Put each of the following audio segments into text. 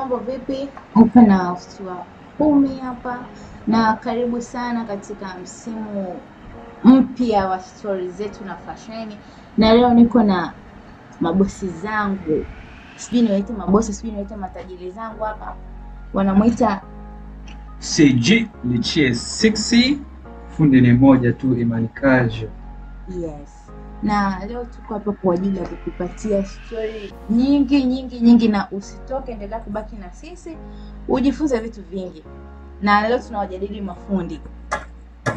Mambo vipi? Hapa na Ustua Kumi hapa, na karibu sana katika msimu mpya wa stori zetu na fasheni. Na leo niko na mabosi zangu, sijui niwaite mabosi, sijui niwaite matajiri zangu hapa, wanamuita CG Lichie 6, fundi ni moja tu, Imani Kajo. Yes. Na leo tuko hapa kwa ajili ya kukupatia story nyingi nyingi nyingi, na usitoke, endelea kubaki na sisi ujifunze vitu vingi. Na leo tunawajadili mafundi.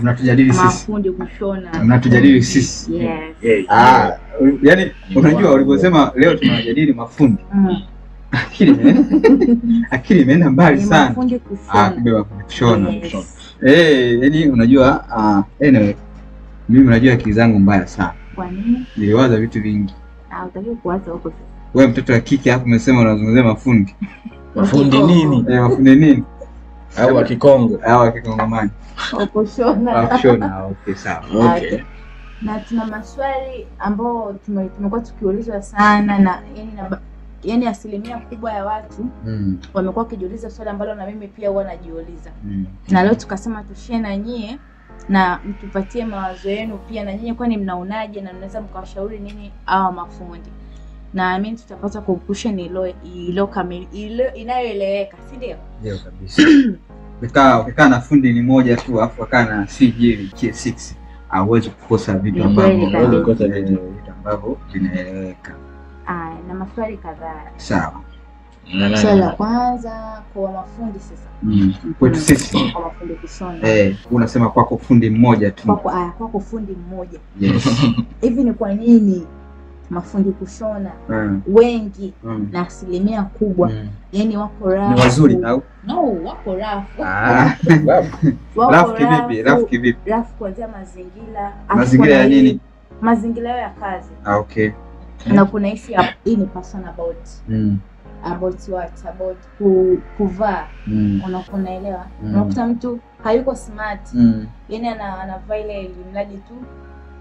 Mnatujadili sisi. Mafundi kushona. Mnatujadili sisi. Yes. Yeah. Yani unajua uliposema leo tunawajadili mafundi. Akili imeenda mbali sana. Mafundi kushona. Kumbe mafundi kushona. Yes. Yani unajua anyway, mimi unajua akili zangu mbaya sana. Kwa nini? Niliwaza vitu vingi. Hutakiwi kuwaza huko sasa. Wewe mtoto wa kike hapo umesema unazungumzia mafundi. Mafundi nini? Mafundi nini? Au wa Kikongo. Au wa Kikongomani. Kushona. Kushona, okay sawa. Okay. Na tuna maswali ambao tumekuwa tukiulizwa sana na yani asilimia kubwa ya watu wamekuwa wakijiuliza swali ambalo na mimi pia huwa najiuliza. Na leo tukasema tushare na nyie na mtupatie mawazo yenu pia na nyinyi, kwani mnaonaje na mnaweza mkawashauri nini hawa mafundi. Naamini tutapata conclusion ilo kamili inayoeleweka, si ndio? Ndio kabisa. Ukikaa na fundi ni moja tu afu akaa na CG K6 hauwezi kukosa vitu ambavyo ambavyo vinaeleweka. Na maswali kadhaa. Sawa. Swali la kwanza kwa mafundi sasa. Kwetu sisi kwa mafundi kushona. Unasema kwako fundi mmoja tu. Kwako fundi mmoja. Yes. Hivi ni kwa nini mafundi kushona wengi na asilimia kubwa yani wako rafu? Ni wazuri au? No, wako rafu. Rafu kivipi? Rafu kivipi? Rafu kuanzia mazingira. Mazingira ya nini? Mazingira ya kazi. Okay. Na kuna issue hii ni person about. About what? About kuvaa. Unaelewa? Unakuta mtu hayuko smart. Yaani anavaa ile mradi tu.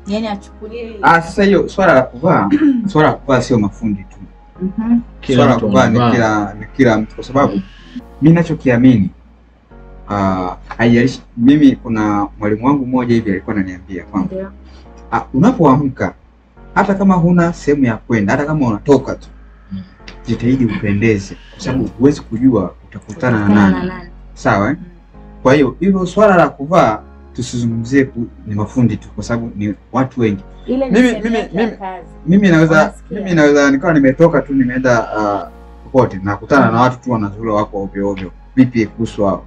Yaani achukulie. Sasa hiyo swala la kuvaa, swala la kuvaa sio mafundi tu. Swala la kuvaa ni kila mtu, kwa sababu mimi ninachokiamini haijalishi. Mimi kuna mwalimu wangu mmoja hivi alikuwa ananiambia kwamba unapoamka hata kama huna sehemu ya kwenda, hata kama unatoka tu, jitahidi upendeze, kwa sababu huwezi kujua utakutana na nani. Sawa eh? Kwa hiyo hilo swala la kuvaa tusizungumzie ni mafundi tu, kwa sababu ni watu wengi. Mimi naweza nikawa nimetoka tu nimeenda popote nakutana na watu tu wanazula wako ovyo ovyo. Vipi kuhusu hao?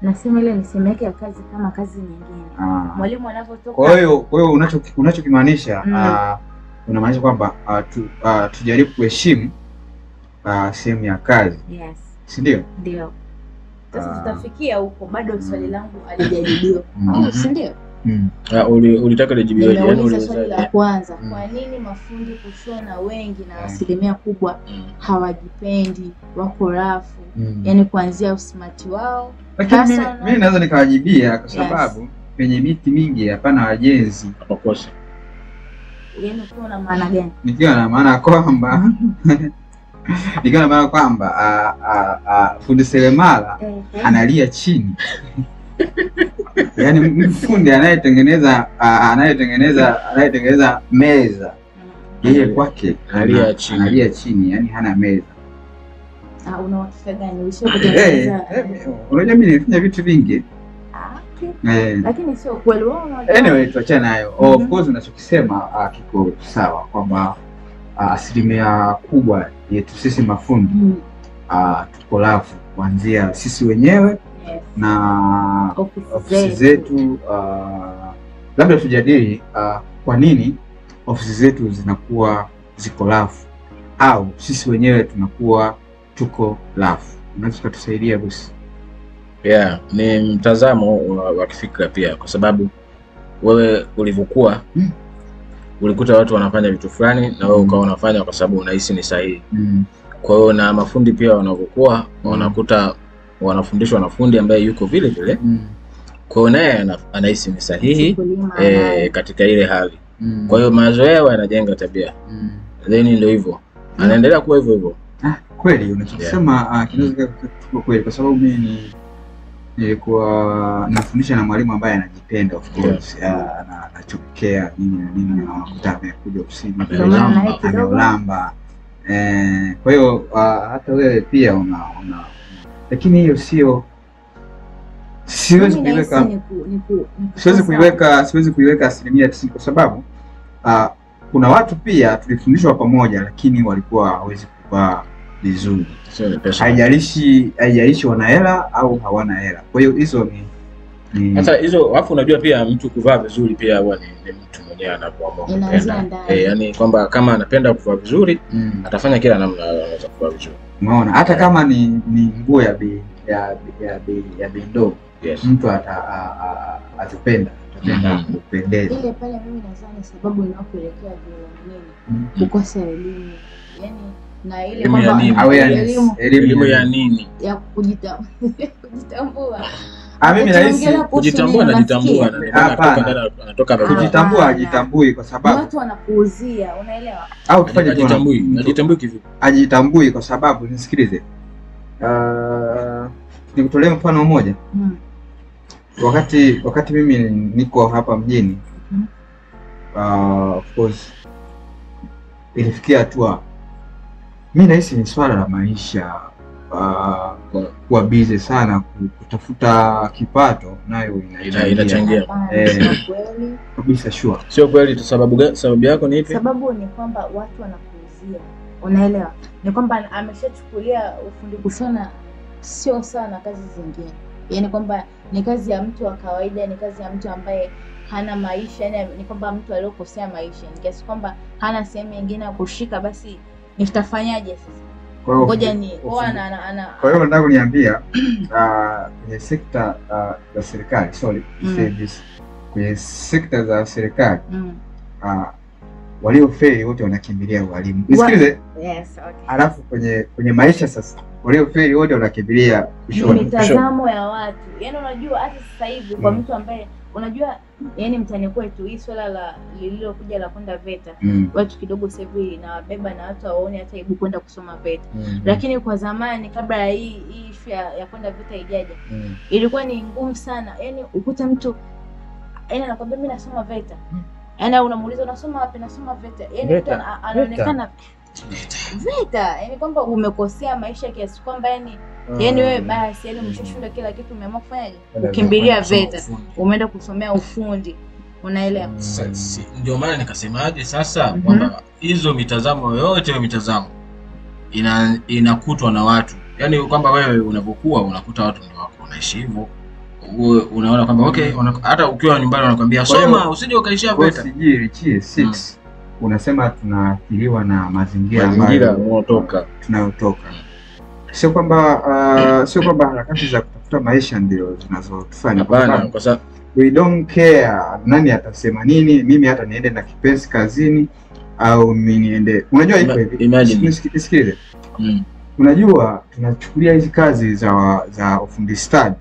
Nasema ile ni sehemu yake ya kazi kama kazi nyingine. Mwalimu anapotoka. Kwa hiyo unachokimaanisha unamaanisha kwamba tujaribu kuheshimu sehemu ya kazi. Yes. Si ndio? Ndio. Sasa tutafikia huko, bado swali langu halijajibiwa. Si ndio? Ulitaka lijibiwe je? Yaani swali la kwanza, kwa nini mafundi kushona wengi na asilimia kubwa hawajipendi, wako rafu? Yaani kuanzia usmart wao. Lakini mimi naweza nikawajibia kwa sababu penye miti mingi hapana wajenzi. Hapakosa. Yaani ukiwa na maana gani? Nikiwa na maana kwamba fundi seremala analia chini. Yaani fundi anayetengeneza meza yeye kwake analia chini, yani hana meza. Una uhakika gani? Ulishakutengeneza? Unajua mimi nilifanya vitu vingi. Okay. Lakini sio kweli wewe unajua. Anyway, tuachane nayo. Of course unachokisema kiko sawa kwamba asilimia kubwa yetu sisi mafundi tuko rafu kuanzia sisi wenyewe na ofisi zetu. Labda tujadili kwa nini ofisi zetu zinakuwa ziko rafu au sisi wenyewe tunakuwa tuko rafu. Unaweza kutusaidia bosi? Yeah, ni mtazamo wa kifikra pia, kwa sababu wewe ulivyokuwa ulikuta watu wanafanya vitu fulani na wewe ukawa unafanya kwa sababu unahisi ni sahihi. Kwa hiyo na mafundi pia wanavyokuwa wanakuta wanafundishwa na fundi ambaye yuko vile vile. Kwa hiyo naye anahisi ni sahihi katika ile hali. Kwa hiyo mazoea yanajenga tabia. Then ndio hivyo. Anaendelea kuwa hivyo hivyo. Kweli unachosema kinaweza kuwa kweli, kwa sababu mimi nilikuwa nafundisha na mwalimu ambaye anajipenda of course, anachokea nini na nini, na unakuta amekuja ofisini ameulamba. Kwa hiyo hata wewe pia una lakini hiyo sio, siwezi kuiweka, siwezi kuiweka 90% kwa sababu kuna watu pia tulifundishwa pamoja lakini walikuwa hawezi kuvaa vizuri. Haijalishi wana hela au hawana hela. Kwa hiyo hizo ni sasa hizo. Alafu unajua pia mtu kuvaa vizuri pia huwa ni mtu mwenyewe anapoamua kupenda. Yani kwamba kama anapenda kuvaa vizuri atafanya kila namna anaweza kuvaa vizuri. Unaona, hata kama ni nguo ya bei ya bei ndogo, mtu atapenda kupendeza. Ile pale mimi nadhani sababu inayopelekea vile nini kukosa elimu. Yani na ile kwamba elimu ya nini? Ya kujitambua. Mimi nahisi kujitambua na jitambua, na anatoka kujitambua ajitambui kwa sababu watu wanapuuzia, unaelewa? Au tufanye ajitambui, ajitambui kivipi? Ajitambui kwa sababu nisikilize. Nikutolee mfano mmoja. Wakati mimi niko hapa mjini, of course ilifikia hatua mimi nahisi ni swala la maisha, kuwa busy sana kutafuta kipato nayo inachangia. Kabisa sure. Sio kweli tu. Sababu yako ni ipi? Sababu ni kwamba watu wanapuuzia. Unaelewa? Ni kwamba ameshachukulia ufundi kushona sio sana kazi zingine. Yaani kwamba ni kazi ya mtu wa kawaida, ni kazi ya mtu ambaye hana maisha, yani ni kwamba mtu aliyokosea maisha, ni kiasi kwamba hana sehemu nyingine ya kushika, basi nitafanyaje sasa? Ngoja ni ana kwa hiyo nataka kuniambia kwenye sekta za serikali, sorry to say this, kwenye sekta za serikali waliofeli wote wanakimbilia ualimu. Nisikilize. Yes, okay. Alafu kwenye maisha sasa waliofeli wote wanakimbilia kushona. Mitazamo ya watu. Yaani unajua hata sasa hivi kwa mtu ambaye unajua, yani mtani kwetu hii swala la lililokuja la kwenda VETA, watu kidogo sasa hivi na wabeba na watu waone hata aibu kwenda kusoma VETA. Lakini kwa zamani kabla ya hii issue ya kwenda VETA ijaje, ilikuwa ni ngumu sana. Yaani ukuta mtu yani anakuambia mimi nasoma VETA. Yaani unamuuliza unasoma wapi? Nasoma VETA. Yaani mtu anaonekana VETA, yaani kwamba umekosea maisha kiasi kwamba yani wewe basi yani umeshashinda kila kitu, umeamua kufanyaje? Ukimbilia VETA, umeenda kusomea ufundi. Unaelewa? Ndio maana nikasemaje sasa kwamba hizo mitazamo yote hiyo mitazamo inakutwa na watu. Yaani kwamba wewe unapokuwa unakuta watu ndio wako wanaishi hivyo. Unaona kwamba okay, hata ukiwa nyumbani wanakuambia soma usije ukaishia VETA. Sijui Richie 6 unasema tunaathiriwa na mazingira ambayo tunayotoka. Sio kwamba harakati za kutafuta maisha ndio zinazotufanya. Hapana, kwa sababu we don't care nani atasema nini, mimi hata niende na kipenzi kazini au mimi niende. Unajua iko hivi. Nisikilize. Unajua tunachukulia hizi kazi za ufundi stadi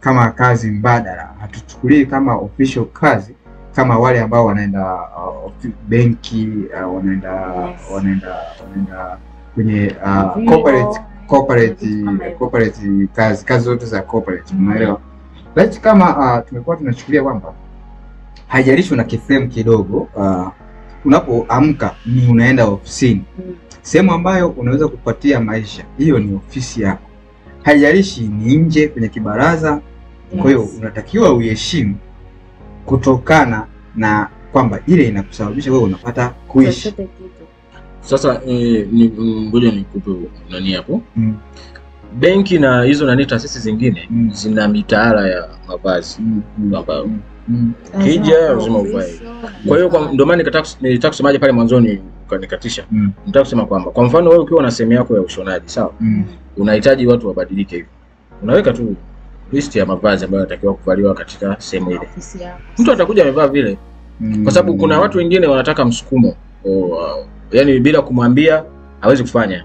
kama kazi mbadala, hatuchukulii kama official kazi kama wale ambao wanaenda benki, wanaenda kwenye corporate kazi zote za corporate, unaelewa? Lakini kama tumekuwa tunachukulia kwamba haijalishi una kiframe kidogo, unapoamka ni unaenda ofisini, sehemu ambayo unaweza kupatia maisha, hiyo ni ofisi yako, haijalishi ni nje kwenye kibaraza. Kwa hiyo unatakiwa uheshimu kutokana na kwamba ile inakusababisha wewe unapata kuishi. Sasa ngoja nikupe nani hapo. Benki na hizo nani taasisi zingine zina mitaala ya mavazi ambayo kija lazima uvae. Kwa hiyo ndio maana nilitaka kusemaje pale mwanzoni ukanikatisha. Nitaka kusema kwamba kwa mfano wewe ukiwa na sehemu yako ya ushonaji, sawa? Unahitaji watu wabadilike hivi. Unaweka tu list ya mavazi ambayo yanatakiwa kuvaliwa katika sehemu ile. Mtu atakuja amevaa vile. Kwa sababu kuna watu wengine wanataka msukumo. Yaani bila kumwambia hawezi kufanya.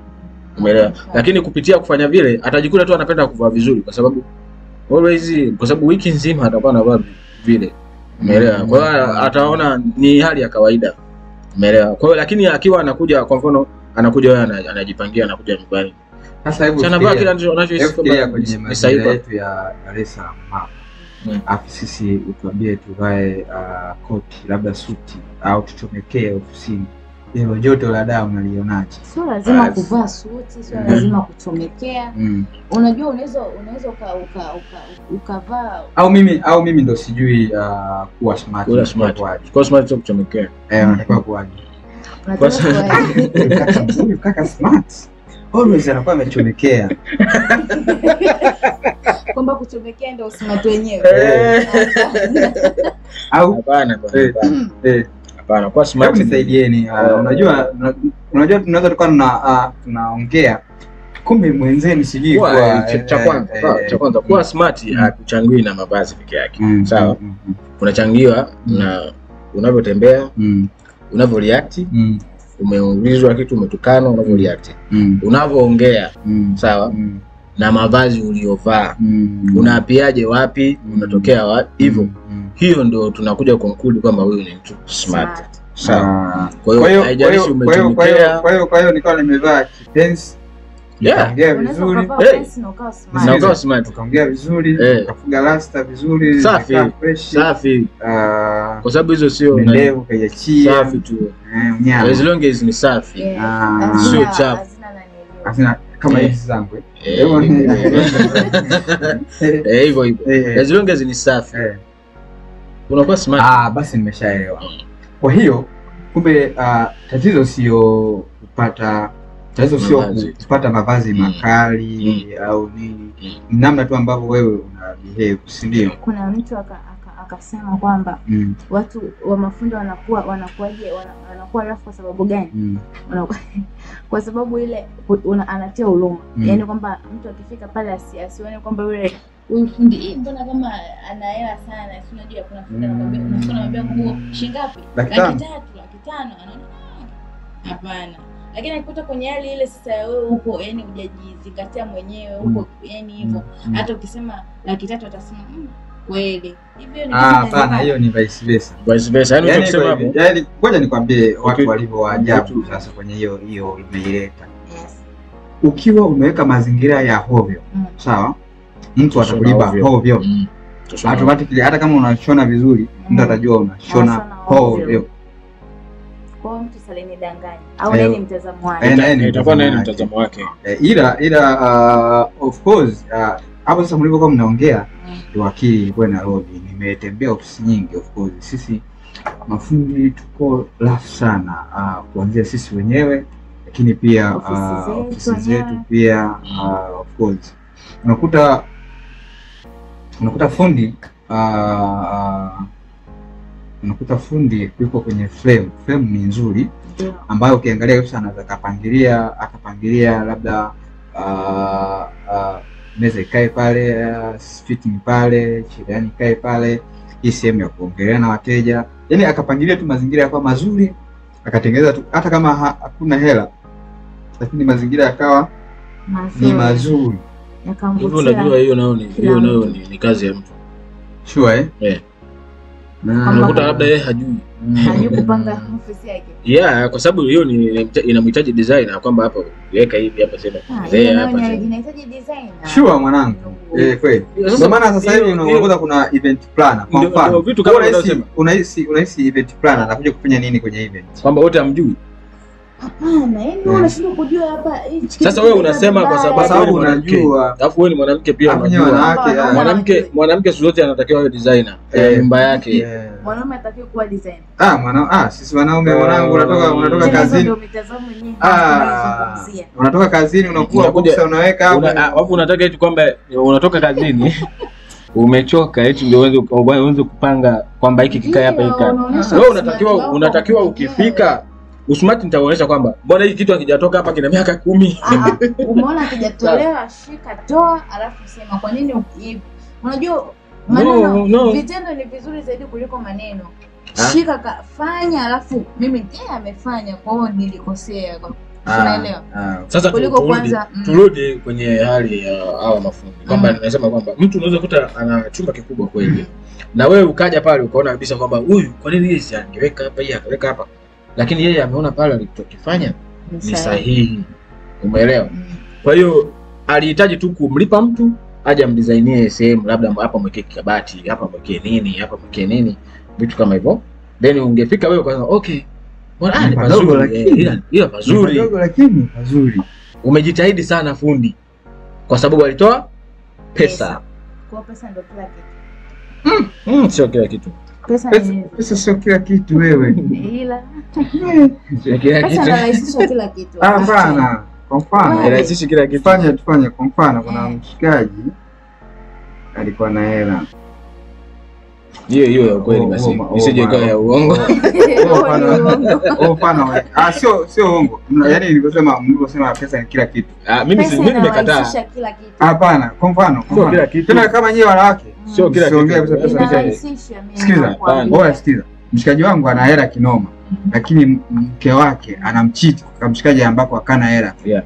Umeelewa? Lakini kupitia kufanya vile atajikuta tu anapenda kuvaa vizuri kwa sababu always, kwa sababu wiki nzima atakuwa anavaa vile. Umeelewa? Kwa hiyo ataona ni hali ya kawaida. Umeelewa? Kwa hiyo lakini akiwa anakuja kwa mfano anakuja wewe anajipangia anakuja nyumbani Sasa hebu Anavaa kile anachohisi kwamba kwenye mazingira yetu ya Dar es Salaam hapa. Afu sisi utuambie tuvae koti labda suti au tuchomekee ofisini. Hilo joto la damu nalionaje? Sio lazima kuvaa suti, sio lazima kuchomekea. Unajua unaweza ukavaa au mimi ndo sijui kuwa smart. Kuwa smart. Kuwa smart sio kuchomekea. Unatakiwa kuwaje? Kaka smart. Always anakuwa amechomekea. Kwamba kuchomekea ndio smart wenyewe. Au hapana bwana. Hapana, kwa smart nisaidieni. Unajua tunaweza tukawa tunaongea kumbe mwenzeni sijui kwa cha kwanza kuwa smart hakuchangui na mavazi peke yake. Sawa? Kunachangiwa na unavyotembea, unavyoreact, umeulizwa kitu umetukana, unavyoreact, unavyoongea, sawa? Na mavazi uliyovaa, unaapiaje wapi, unatokea wapi, hivyo. Hiyo ndio tunakuja conclude kwamba huyu ni mtu smart. Sawa. Kwa hiyo haijalishi umetumikea. Kwa hiyo nikawa nimevaa kipensi, nikaongea vizuri, na ukawa smart, ukaongea vizuri, ukafunga rasta vizuri, safi safi. Kwa sababu hizo sio ndevu kaiachia, safi tu. As long as ni safi. Sio chafu. Hazina kama hizi zangu. Hivyo hivyo. As long as ni safi. Unakuwa smart. Basi nimeshaelewa. Kwa hiyo kumbe tatizo sio kupata mavazi makali au nini. Namna tu ambavyo wewe una behave, si ndio? Kuna mtu akasema kwamba watu wa mafundi wanakuwa rafu kwa sababu gani? Kwa sababu ile anatia huruma. Yaani kwamba mtu akifika pale asione kwamba yule huyu fundi mbona kama ana hela sana, si unajua kuna fundi anakuambia unamwambia nguo shilingi ngapi? 300,000, 500,000, anaona hapana. Lakini akikuta kwenye hali ile sasa wewe huko yani hujajizingatia mwenyewe huko yani hivyo, hata ukisema 300,000 atasema kweli. Hivyo ni hapana, hiyo ni vice versa. Vice versa. Yaani ukisema hapo, yaani ngoja nikwambie watu walivyo waajabu sasa kwenye hiyo imeileta. Yes. Ukiwa umeweka mazingira ya hovyo, sawa? Mtu atakulipa hovyo. Automatically hata kama unashona vizuri, mtu atajua unashona hovyo. Kwa hiyo mtu saleni danganya au nini mtazamo wake? Itakuwa nini mtazamo wake? Ila of course hapo sasa mlivyokuwa mnaongea ndio akili ilikuwa inarudi. Nimetembea ofisi nyingi, of course sisi mafundi tuko rough sana, kuanzia sisi wenyewe lakini pia ofisi zetu pia, of course unakuta fundi unakuta fundi yuko kwenye frame ni nzuri ambayo ukiangalia kabisa anaweza akapangilia labda meza ikae pale, fitting pale, cherehani ikae pale, hii sehemu ya kuongelea na wateja. Yaani akapangilia tu mazingira yakawa mazuri, akatengeneza tu hata kama hakuna hela lakini mazingira yakawa ni mazuri. Hivyo unajua hiyo nayo ni kazi ya mtu. Sure eh? Unakuta labda yeye hajui kupanga ofisi yake. Yeah, kwa sababu hiyo ni inamhitaji designer kwamba hapa weka hivi hapa sema. Hapa inahitaji designer. Sure mwanangu. Kweli. Ndio maana sasa hivi unakuta kuna event planner. Kwa mfano, vitu kama unasema unahisi event planner anakuja kufanya nini kwenye event? Kwamba wote hamjui. Hapana, yaani unashindwa kujua hapa. Sasa wewe unasema kwa sababu unajua. Alafu wewe ni mwanamke pia unajua. Mwanamke siku zote anatakiwa awe designer ya nyumba yake. Mwanaume anatakiwa kuwa designer. Sisi wanaume mwanangu unatoka kazini. Ndio mitazamo yenyewe. Unatoka kazini unakuwa boxer unaweka hapo. Alafu unataka eti kwamba unatoka kazini umechoka eti ndio uweze kupanga kwamba hiki kikae hapa hiki. Wewe unatakiwa ukifika usmart nitaonyesha kwamba mbona hiki kitu hakijatoka hapa kina miaka 10. Umeona hakijatolewa, shika toa alafu sema kwa nini hivi. Unajua maneno vitendo ni vizuri zaidi kuliko maneno. Shika fanya alafu mimi amefanya kwa hiyo nilikosea. Unaelewa? Sasa turudi kwenye hali ya hawa mafundi. Kwamba nimesema kwamba mtu unaweza kukuta ana chumba kikubwa kweli. Na wewe ukaja pale ukaona kabisa kwamba huyu kwa nini hii angeweka hapa hii akaweka hapa. Lakini yeye ameona pale alichokifanya ni sahihi. Umeelewa? Kwa hiyo alihitaji tu kumlipa mtu aje amdesignie sehemu, labda hapa mwekee kabati, hapa mwekee nini, hapa mwekee nini, vitu kama hivyo. Then ungefika wewe ukasema okay, bwana ni pazuri lakini ila pazuri. Kidogo lakini pazuri. Umejitahidi sana fundi. Kwa sababu alitoa pesa. Kwa pesa ndio kila kitu. Sio kila kitu. Pesa sio kila kitu wewe. Ila sio kila kitu. Pesa inarahisisha kila kitu. Hapana. Kwa mfano inarahisisha kila kitu. Tufanye kwa mfano kuna mshikaji alikuwa na hela. Hiyo ya ukweli basi. Isije ikawa ya uongo. Mfano. Sio uongo. Yaani nilivyosema pesa ni kila kitu. Mimi nimekataa. Hapana, kwa mfano. Sio kila kitu. Tena kama nyewe wanawake. Sio kila kitu. Siongea pesa. Sikiza. Oya sikiza. Mshikaji wangu ana hela kinoma, lakini mke wake anamcheat kwa mshikaji ambapo hakana hela. Yeah.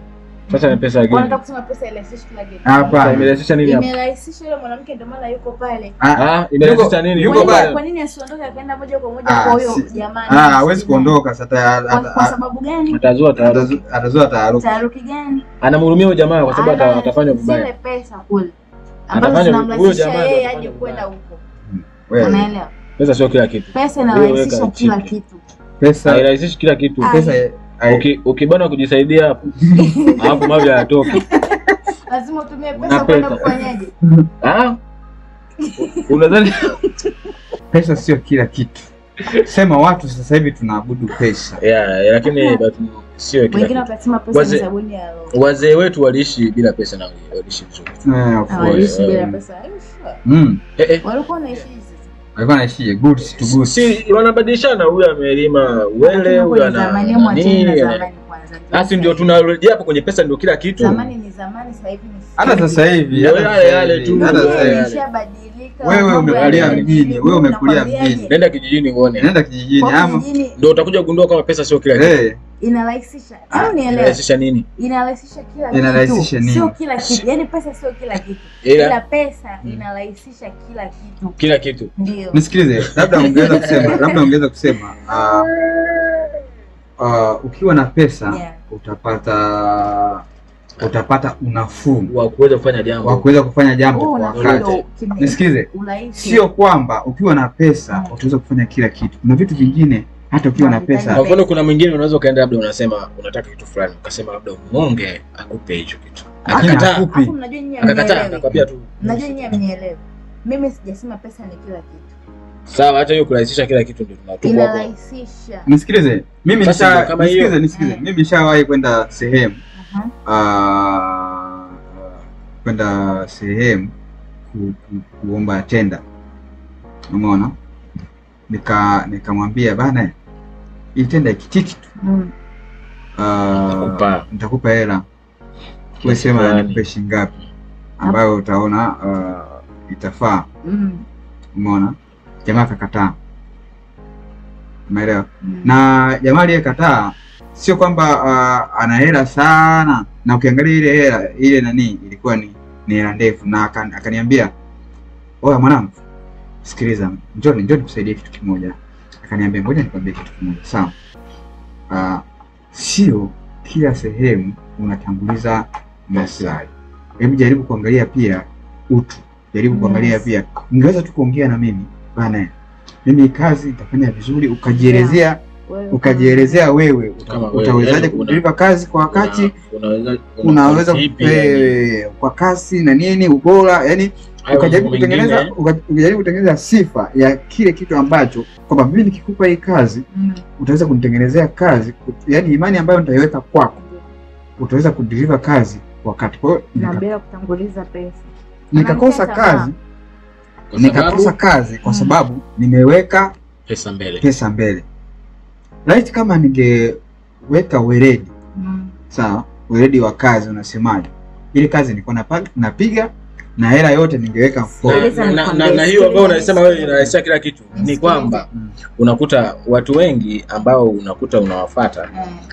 Sasa ni pesa gani? Wanataka kusema pesa inarahisisha kila kitu. Hapana. Imerahisisha nini hapo? Imerahisisha yule mwanamke ndio maana yuko pale. Imerahisisha nini? Yuko pale. Kwa nini asiondoke akaenda moja kwa moja kwa huyo jamaa? Hawezi kuondoka sasa. Kwa sababu gani? Atazua taharuki. Atazua taharuki. Taharuki gani? Anamhurumia huyo jamaa kwa sababu atafanywa vibaya. Zile pesa kule. Ambazo zinamlazimisha yeye aje kwenda huko. Unaelewa? Pesa sio kila kitu. Pesa inarahisisha kila kitu. Pesa hairahisisha kila kitu. Pesa ukibana kujisaidia hapo alafu mavi hayatoki. Lazima utumie pesa kwenda kufanyaje? Unadhani pesa sio kila kitu? Sema watu sasa hivi tunaabudu pesa. Yeah, lakini but sio kila kitu. Wengine wakasema pesa ni sabuni ya roho. Wazee wetu waliishi bila pesa na waliishi vizuri. Waliishi bila pesa. Walikuwa wanaishi Walikuwa wanaishi goods to goods. Si wanabadilishana, huyu amelima uwele, huyu ana nini. Sasa ndio tunarejea hapo kwenye pesa ndio kila kitu. Zamani ni zamani, sasa hivi ni hata sasa hivi yale tu. Imeshabadilika. Wewe umekulia mjini, wewe umekulia mjini. Nenda kijijini uone. Nenda kijijini ama ndio utakuja kugundua kama pesa sio kila kitu. Inarahisisha. Au nielewe. Inarahisisha nini? Inarahisisha kila kitu. Inarahisisha nini? Sio kila kitu. Yaani pesa sio kila kitu. Ila pesa inarahisisha kila kitu. Kila kitu. Ndio. Nisikilize, labda ungeweza kusema ukiwa na pesa utapata unafuu wa kuweza kufanya jambo. Kwa wakati. Nisikilize. Sio kwamba ukiwa na pesa utaweza kufanya kila kitu. Kuna vitu vingine hata ukiwa na pesa. Kwa mfano kuna mwingine unaweza ukaenda labda unasema unataka kitu fulani, ukasema labda umuonge akupe hicho kitu. Akakataa. Mnajua nyinyi akakataa, akakwambia tu. Mnajua nyinyi mnielewe. Mimi sijasema pesa ni kila kitu. Sawa, acha hiyo kurahisisha kila kitu ndio tunatupa hapo. Inarahisisha. Nisikilize. Mimi nisikilize. Mimi nishawahi kwenda sehemu. Kwenda sehemu kuomba tenda. Umeona? Nikamwambia bana, hii tenda ikitiki tu. Nitakupa hela. Wewe sema nikupe shilingi ngapi ambayo utaona itafaa. Umeona? Jamaa akakataa. Umeelewa? Na jamaa aliyekataa sio kwamba ana hela sana, na ukiangalia ile hela ile nani ilikuwa ni hela ndefu, na akaniambia oya mwanangu, sikiliza, njoo nikusaidie kitu kimoja. Akaniambia ngoja nikwambie kitu kimoja. Sawa. Sio kila sehemu unatanguliza maslahi. Hebu jaribu kuangalia pia utu. Jaribu kuangalia pia. Ungeweza tu kuongea na mimi bana, mimi kazi nitafanya vizuri, ukajielezea ukajielezea wewe utawezaje kudeliver kazi kwa wakati, unaweza kwa kasi na nini ubora, yani ukajaribu kutengeneza sifa ya kile kitu ambacho kwamba mimi nikikupa hii kazi utaweza kunitengenezea kazi, yani imani ambayo nitaiweka kwako utaweza kudeliver kazi kwa wakati. Kwa hiyo na bila kutanguliza pesa. Nikakosa kazi kwa sababu nimeweka pesa mbele. Right, kama ningeweka weledi. Sawa, weledi wa kazi unasemaje? Ile kazi nilikuwa napiga na hela yote ningeweka mfukoni. Na hiyo ambayo unasema wewe inarahisisha kila kitu ni kwamba unakuta watu wengi ambao unakuta unawafuata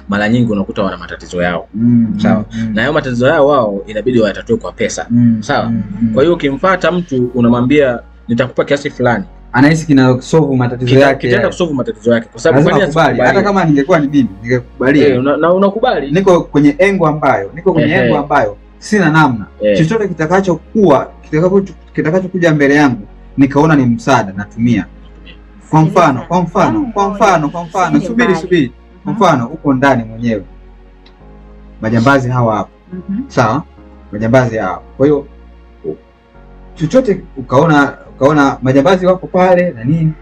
mara nyingi unakuta wana matatizo yao. Sawa. Na hayo matatizo yao wao inabidi wayatatue kwa pesa. Sawa. Kwa hiyo ukimfuata mtu unamwambia nitakupa kiasi fulani, Anahisi kina solve matatizo yake. Kitaenda kusolve matatizo yake kwa sababu kwani asikubali. Hata kama ningekuwa ni mimi ningekubalia. Na unakubali. Niko kwenye engo ambayo, ambayo sina namna. Chochote kitakachokuwa, kitakachokuja mbele yangu nikaona ni msaada natumia. Kwa mfano, subiri. Kwa mfano uko ndani mwenyewe. Majambazi hawa hapo. Sawa? Majambazi hawa. Kwa hiyo chochote ukaona majambazi wako pale na nini,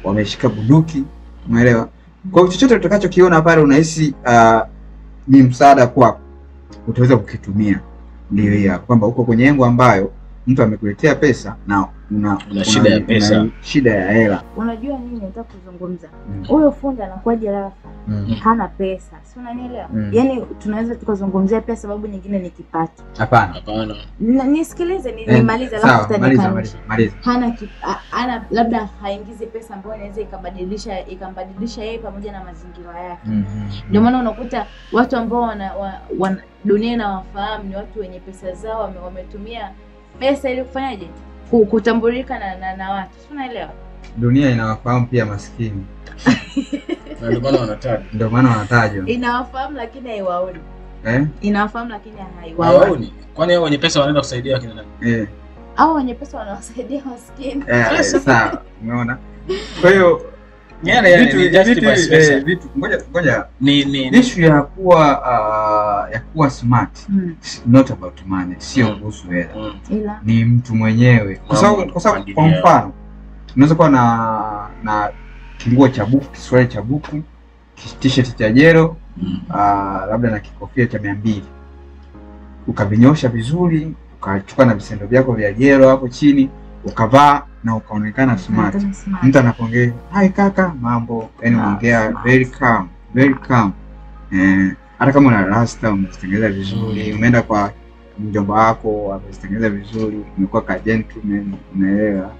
wameshika bunduki, umeelewa? Kwa hiyo chochote utakachokiona pale unahisi ni msaada kwako, utaweza kukitumia. Ndio hiyo kwamba uko kwenye engo ambayo mtu amekuletea pesa na una shida ya pesa, shida ya hela. Unajua nini nataka kuzungumza? Huyo fundi anakuwa jeraha, hana pesa. Si unanielewa? Yaani tunaweza tukazungumzia pia sababu nyingine ni kipato. Hapana. Nisikilize nimalize alafu tutanikanisha. Maliza. Hana labda haingizi pesa ambayo inaweza ikambadilisha yeye pamoja na mazingira yake. Ndio maana unakuta watu ambao wana dunia inawafahamu ni watu wenye pesa zao, wametumia pesa ili kufanyaje? Kutambulika na watu. Si unaelewa? Dunia inawafahamu pia maskini. Ndio maana wanatajwa. Ndio maana wanatajwa. Inawafahamu lakini haiwaoni. Inawafahamu lakini haiwaoni. Kwani hao wenye pesa wanaenda kusaidia kina nani? Hao wenye pesa wanawasaidia maskini. Sawa, umeona? Kwa hiyo vitu ngoja ni issue ya kuwa smart. Not about money, sio kuhusu hela. Ni mtu mwenyewe. Kwa sababu kwa mfano unaweza kuwa na kinguo cha buku, kisuruali cha buku, t-shirt cha jero, labda na kikofia cha 200. Ukavinyosha vizuri, ukachukua na visendo vyako vya jero hapo chini, ukavaa na ukaonekana smart. Mtu anakuongea, "Hai kaka, mambo." Yaani unaongea very calm, very calm. Hata kama una rasta umezitengeneza vizuri, umeenda kwa mjomba wako amezitengeneza vizuri, umekuwa ka gentleman, unaelewa?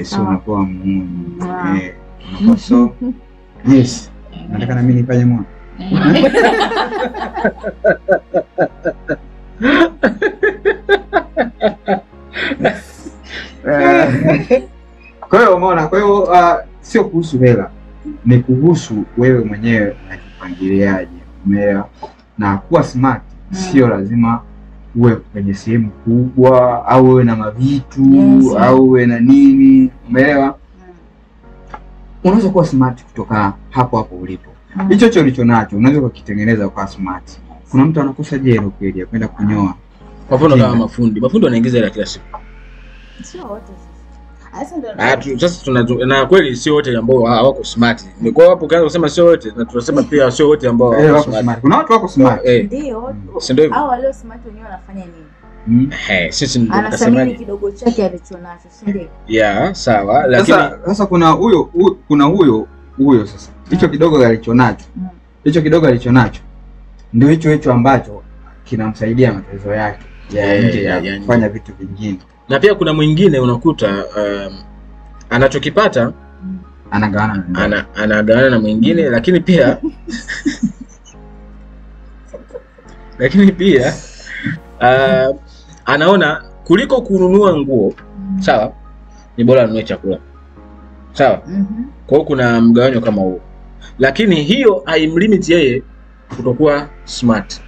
Sio unakuwa muuni. Unakuwa so yes. Nataka na mimi nifanye mwana. Kwa hiyo umeona, kwa hiyo sio kuhusu hela, ni kuhusu wewe mwenyewe unajipangiliaje, umeelewa? Na kuwa smart sio lazima uwe kwenye sehemu kubwa au uwe na mavitu au uwe na nini, umeelewa? Unaweza kuwa smart kutoka hapo hapo ulipo. Hicho cho ulicho nacho unaweza kukitengeneza kwa smart. Kuna mtu anakosa jero kweli ya kwenda kunyoa. Kwa mfano kama mafundi wanaingiza hela kila siku. Sio wote sasa. Sasa tuna na kweli sio wote ambao hawako smart. Ni kwa hapo kaanza kusema sio wote na tunasema pia sio wote ambao hawako smart. Kuna watu wako smart. Ndio. Hao walio smart wenyewe wanafanya nini? Sisi ndio tunasema kidogo chake alichonacho, si ndio? Yeah, sawa. Lakini sasa kuna huyo sasa. Hicho kidogo alichonacho. Hicho kidogo alichonacho ndio hicho hicho ambacho kinamsaidia matatizo yake ya nje ya kufanya vitu vingine. Na pia kuna mwingine unakuta anachokipata anagawana anagawana na mwingine, lakini pia anaona kuliko kununua nguo, sawa, ni bora anunue chakula. Sawa? Kwa hiyo kuna mgawanyo kama huo. Lakini hiyo haimlimit yeye kutokuwa smart.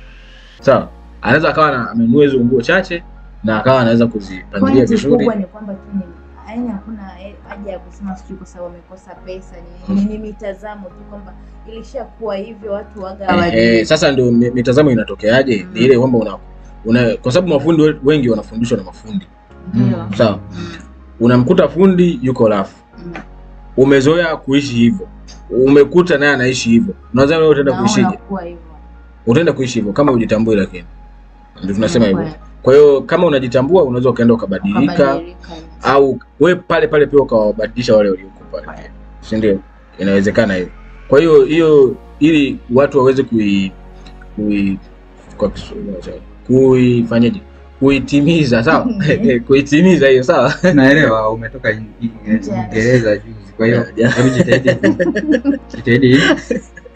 Sawa? Anaweza akawa amenunua hizo nguo chache na akawa anaweza kuzipangilia vizuri. Kubwa ni kwamba tu ni yaani hakuna haja ya kusema sijui kwa sababu amekosa pesa, ni mitazamo tu kwamba ilishakuwa hivyo watu waga hawajui. Sasa ndio mitazamo inatokeaje? Ni ile kwamba una kwa sababu mafundi wengi wanafundishwa na mafundi. Sawa. Unamkuta fundi yuko rafu. Umezoea kuishi hivyo. Umekuta naye anaishi hivyo. Unaweza wewe utaenda kuishije? Utaenda kuishi hivyo kama hujitambui, lakini ndio tunasema hivyo. Kwa hiyo kama unajitambua unaweza ukaenda ukabadilika, au wewe pale pale pia ukawabadilisha wale walioko pale. Si ndio? Inawezekana hivyo. Kwa hiyo hiyo ili watu waweze kuifanyaje? Kuitimiza, sawa? Kuitimiza hiyo, sawa? Naelewa umetoka Uingereza juzi. Kwa hiyo hebu jitahidi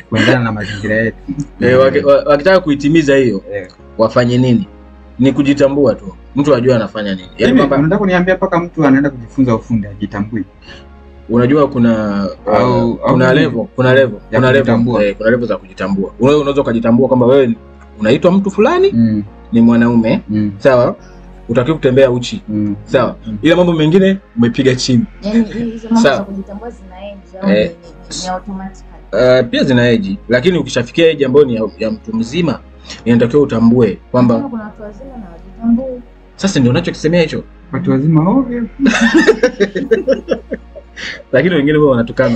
kuendana na mazingira yetu. Wakitaka kuitimiza hiyo wafanye nini? Ni kujitambua tu. Mtu ajue anafanya nini. Yaani kwamba unataka kuniambia mpaka mtu anaenda kujifunza ufundi ajitambui? Unajua kuna kuna level, kuna level, kuna level, kuna level za kujitambua. Wewe unaweza kujitambua kwamba wewe unaitwa mtu fulani, ni mwanaume, sawa? Utakiwa kutembea uchi. Sawa. Ila mambo mengine umepiga chini. Yaani hizo mambo za kujitambua zina age au ni automatically? Pia zina age, lakini ukishafikia age ambayo ni ya mtu mzima, inatakiwa utambue kwamba kuna watu wazima na wajitambui. Sasa ndio unachokisemea hicho. Watu wazima ovyo. Lakini wengine wao wanatukana.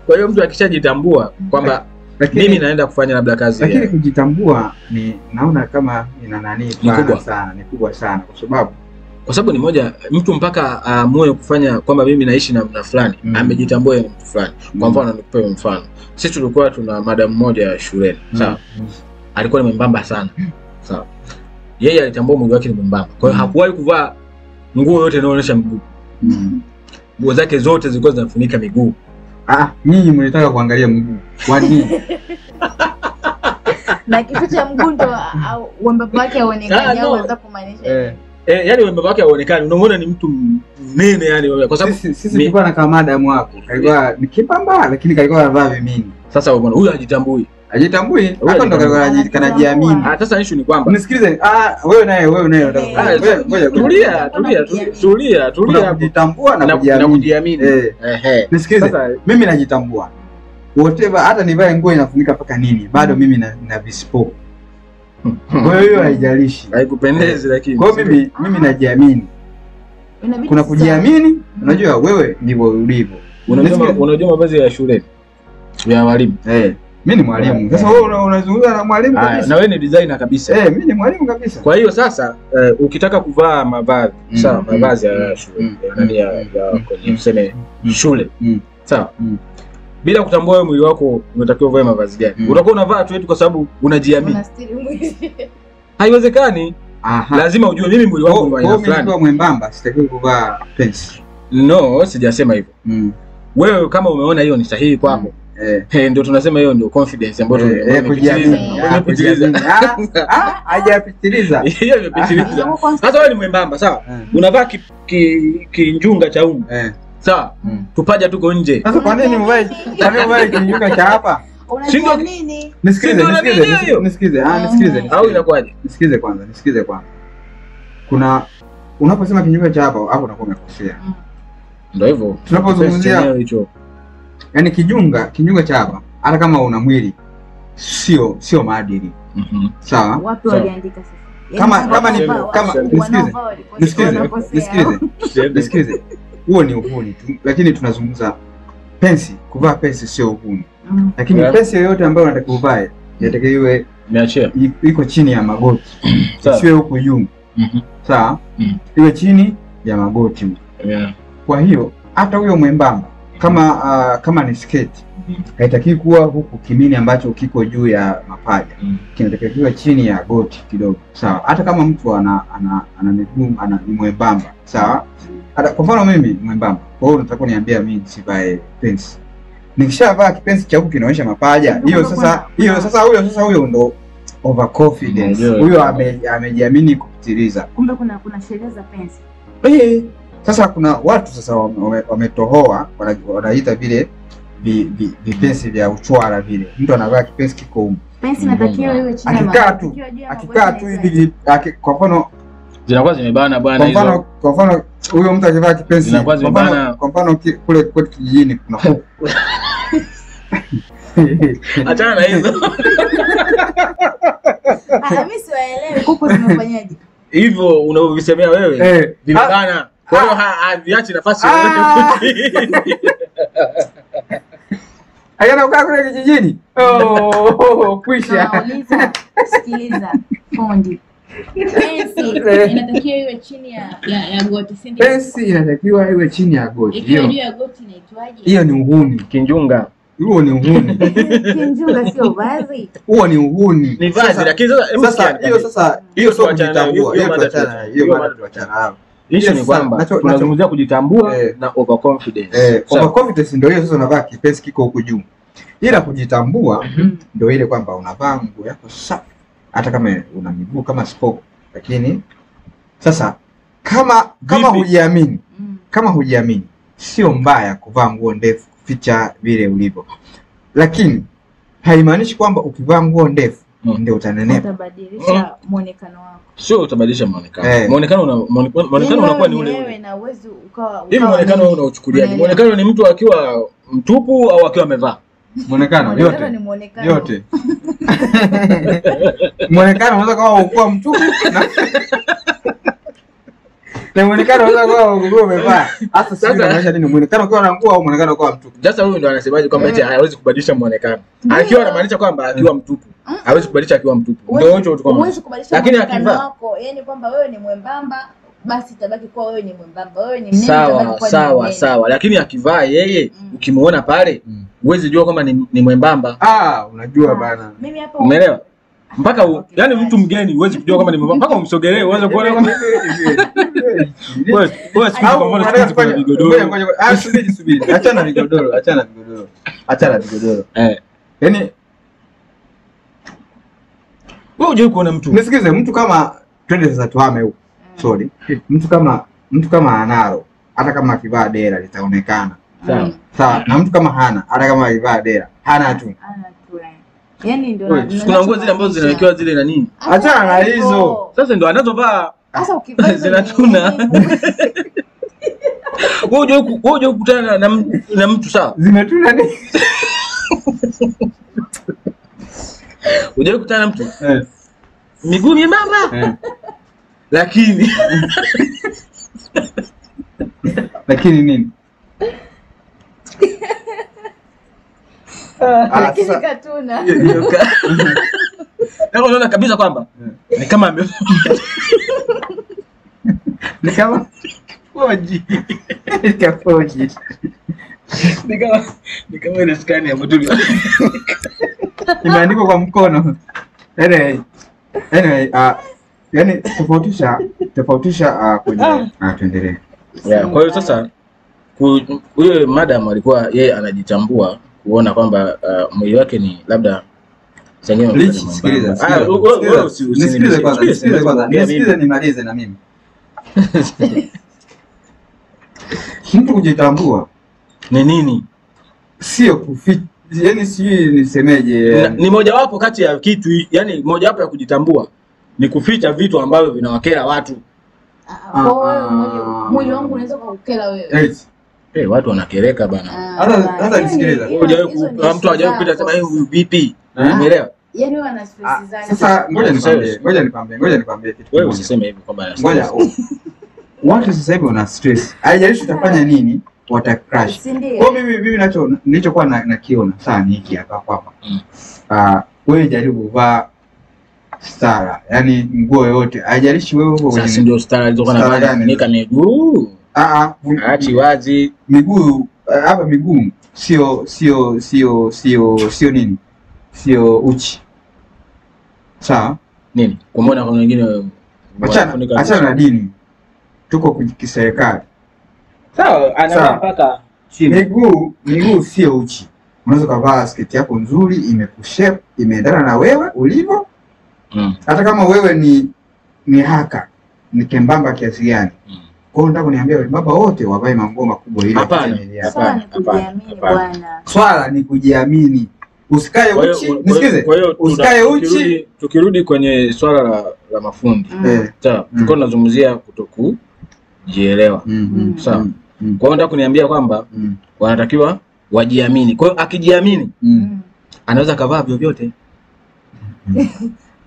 Kwa hiyo mtu akishajitambua kwamba mimi naenda kufanya labda kazi. Lakini kujitambua ni naona kama ina nani pana sana, ni kubwa sana kwa sababu ni moja mtu mpaka aamue kufanya kwamba mimi naishi namna fulani, amejitambua yeye ni mtu fulani. Kwa mfano nikupe mfano. Sisi tulikuwa tuna madam mmoja shuleni, sawa? Alikuwa ni mwembamba sana. Sawa. Yeye alitambua mwili wake ni mwembamba. Kwa hiyo hakuwahi kuvaa nguo yote inayoonyesha mguu. Nguo zake zote zilikuwa zinafunika miguu. Nyinyi mlitaka kuangalia mguu. Kwa nini? Na kificha mguu ndo wembamba wake haonekani au unaweza kumaanisha? Yaani wembamba wake haonekani. Unamuona ni mtu mnene yani kwa sababu sisi tulikuwa na kama madam wako. Alikuwa ni kipamba lakini alikuwa anavaa vimini. Sasa unaona huyu hajitambui. Hajitambui, hapo ndo kanajiamini. Sasa issue ni kwamba nisikilize, wewe naye unataka. Tulia, tulia, tulia. Kujitambua na kujiamini. Nisikilize, mimi najitambua. Whatever, hata nivae nguo inafunika mpaka nini, bado mimi na visipo. Kwa hiyo haijalishi. Haikupendezi lakini. Kwa hiyo mimi najiamini. Kuna kujiamini, unajua wewe ndivyo ulivyo. Unajua mavazi ya shule ya walimu. Mimi ni mwalimu. Sasa wewe unazungumza na mwalimu kabisa. Na wewe ni designer kabisa. Mimi ni mwalimu kabisa. Kwa hiyo sasa ukitaka kuvaa mavazi, sawa, mavazi ya shule, nani ya kwenye tuseme shule. Sawa. Bila kutambua wewe mwili wako unatakiwa uvae mavazi gani. Utakuwa unavaa tu kwa sababu unajiamini. Unastiri mwili. Haiwezekani. Lazima ujue mimi mwili wangu ni aina fulani. Mimi nikiwa mwembamba sitakiwi kuvaa pensi. No, sijasema hivyo. Wewe kama umeona hiyo ni sahihi kwako. Ndio tunasema hiyo ndio confidence ambayo tumepitiliza. Hajapitiliza. Hiyo imepitiliza. Sasa wewe ni mwembamba, sawa? Unavaa kinjunga cha umu. Sawa? Tupaja tuko nje. Sasa kwa nini mvae? Kwa nini mvae kinjunga cha hapa? Unajiamini. Nisikilize, nisikilize. Nisikilize. Au inakuwaje? Nisikilize kwanza, nisikilize kwanza. Kuna unaposema kinjunga cha hapa, hapo unakuwa umekosea. Ndio hivyo. Tunapozungumzia hicho yaani kijunga cha hapa, hata kama una mwili sio maadili. Sawa? Wapi waliandika sasa? Kama ni kama nisikilize. Huo ni uhuni tu, lakini tunazungumza pensi, kuvaa pensi sio uhuni. Lakini pensi yoyote ambayo unataka uvae, inatakiwa iwe niachie. Iko chini ya magoti. Isiwe huku juu. Sawa? Iwe chini ya magoti. Kwa hiyo hata huyo mwembamba kama ni sketi haitakiwi kuwa huku kimini ambacho kiko juu ya mapaja. Kinatakiwa chini ya goti kidogo. Sawa. Hata kama mtu ana miguu ana ni mwembamba. Sawa? Hata kwa mfano mimi mwembamba. Kwa hiyo unataka kuniambia mimi nisivae pensi. Nikishavaa kipensi cha huku kinaonyesha mapaja, hiyo sasa huyo ndo overconfidence. Huyo amejiamini kupitiliza. Kumbe kuna sheria za pensi. Sasa kuna watu sasa wametohoa, wanaita vile vipensi vya uchwara vile. Mtu anavaa kipensi kiko humu. Pensi inatakiwa iwe chini ya magoti. Akikaa tu hivi, kwa mfano zinakuwa zimebana bwana hizo. Kwa mfano huyo mtu akivaa kipensi, kwa mfano kule kwetu kijijini kuna kuku. Achana na hizo. Mimi siwaelewi kuku zimefanyaje. Hivyo unavyovisemea wewe vimebana. Kwa hiyo haviachi nafasi yoyote. Ayana ukaa kule kijijini. Kwisha. Nauliza, sikiliza fundi. Pensi inatakiwa iwe chini ya goti, si ndio? Pensi inatakiwa iwe chini ya goti. Ikiwa juu ya goti inaitwaje? Hiyo ni uhuni. Kinjunga. Huo ni uhuni. Kinjunga sio vazi. Huo ni uhuni. Ni vazi, lakini sasa hiyo sasa hiyo sio kujitambua. Hiyo tuachana. Hiyo mada tuachana hapo. Issue ni kwamba tunazungumzia kujitambua na overconfidence. Overconfidence ndio hiyo sasa unavaa kipensi kiko huku juu. Ila kujitambua ndio ile kwamba unavaa nguo yako safi hata kama una miguu kama spoke, lakini sasa kama hujiamini, kama hujiamini sio mbaya kuvaa nguo ndefu kuficha vile ulivyo, lakini haimaanishi kwamba ukivaa nguo ndefu ndio utanenepa. Utabadilisha muonekano wako. Sio utabadilisha muonekano. Muonekano muonekano unakuwa ni ule ule. Na uwezo ukawa hivi muonekano wewe unauchukuliaje? Muonekano ni mtu akiwa mtupu au akiwa amevaa? Muonekano yote. Ni muonekano. Yote. Muonekano unaweza kuwa ukua mtupu na muonekano unaweza kuwa ukua umevaa. Hasa sisi tunamaanisha nini? Muonekano ukiwa na nguo au muonekano ukiwa mtupu? Sasa huyu ndo anasemaje kwamba eti hawezi kubadilisha muonekano? Akiwa anamaanisha kwamba akiwa mtupu. Hawezi kubadilisha akiwa mtupu. Ndio hicho tu kwamba huwezi kubadilisha muonekano wako. Yaani kwamba wewe ni mwembamba basi itabaki kuwa wewe ni mwembamba, wewe ni mnene itabaki kuwa sawa sawa, lakini akivaa yeye ukimuona pale huwezi jua kama ni mwembamba. Unajua bana. Mimi hapo umeelewa? Mpaka yani mtu mgeni huwezi kujua kama ni mwembamba mpaka umsogelee uanze kuona kama wewe siku kwa mfano siku kuna vigodoro. Subiri. Achana vigodoro, achana vigodoro. Achana vigodoro. Yaani wewe hujai kuona mtu. Nisikize, mtu kama twende sasa tuhame huko. Sorry. Mtu kama analo hata kama akivaa dera litaonekana. Sawa. Sawa, na mtu kama hana hata kama akivaa dera hana tu. Yaani ndio kuna nguo zile ambazo zinawekewa zile na nini? Achana na hizo. Sasa ndio anazovaa. Sasa ukivaa zinatuna. Wewe hujai kukutana na mtu sawa? Zinatuna nini? Hujai kukutana na mtu? Miguu miembamba. Lakini lakini nini? Lakini katuna. Na unaona kabisa kwamba ni kama ni kama foji. Ni kama foji. Ni kama ile skani ya mtu. Imeandikwa kwa mkono. Anyway, yani tofautisha kwenye tuendelee. Yeah, kwa hiyo sasa huyo madam alikuwa yeye anajitambua kuona kwamba mwili wake ni labda sengine. Sikiliza. Kwanza. Nisikilize nimalize na mimi. Mtu kujitambua ni nini? Sio kuficha, yani sijui nisemeje. Ni mojawapo kati ya kitu, yani mojawapo ya kujitambua ni kuficha vitu ambavyo vinawakera watu. Mwili wangu unaweza kukukera wewe. Watu wanakereka bana. Hata nisikiliza. Mtu hajawahi kupita sema hivi vipi? Umeelewa? Yaani wana stress zake. Sasa ngoja nikwambie kitu. Wewe usiseme hivi kwamba ngoja. Watu sasa hivi wana stress. Haijalishi utafanya nini, wata crash. Kwa mimi nilichokuwa nakiona sana ni hiki hapa kwamba. Wewe jaribu kuvaa stara, yani nguo yoyote, haijalishi wewe uko kwenye. Sasa ndio stara alizokuwa anavaa kufunika miguu. Aachi wazi miguu hapa, miguu sio nini? Sio uchi. Sawa? Nini? Kwa maana kuna wengine achana na dini. Tuko kiserikali. Sawa, anavaa mpaka chini. Miguu sio uchi. Unaweza kuvaa sketi yako nzuri, imekushape, imeendana na wewe ulivyo. Hata kama wewe ni haka, ni kembamba kiasi gani. Kwa hiyo nataka kuniambia wembamba wote wavae manguo makubwa ili hapana. Swala ni kujiamini. Usikae uchi, nisikize. Usikae uchi. Tukirudi kwenye swala la mafundi. Sawa, tulikuwa tunazungumzia kutokujielewa. Sawa. Kwa hiyo nataka kuniambia kwamba wanatakiwa wajiamini. Kwa hiyo akijiamini anaweza kavaa vyovyote.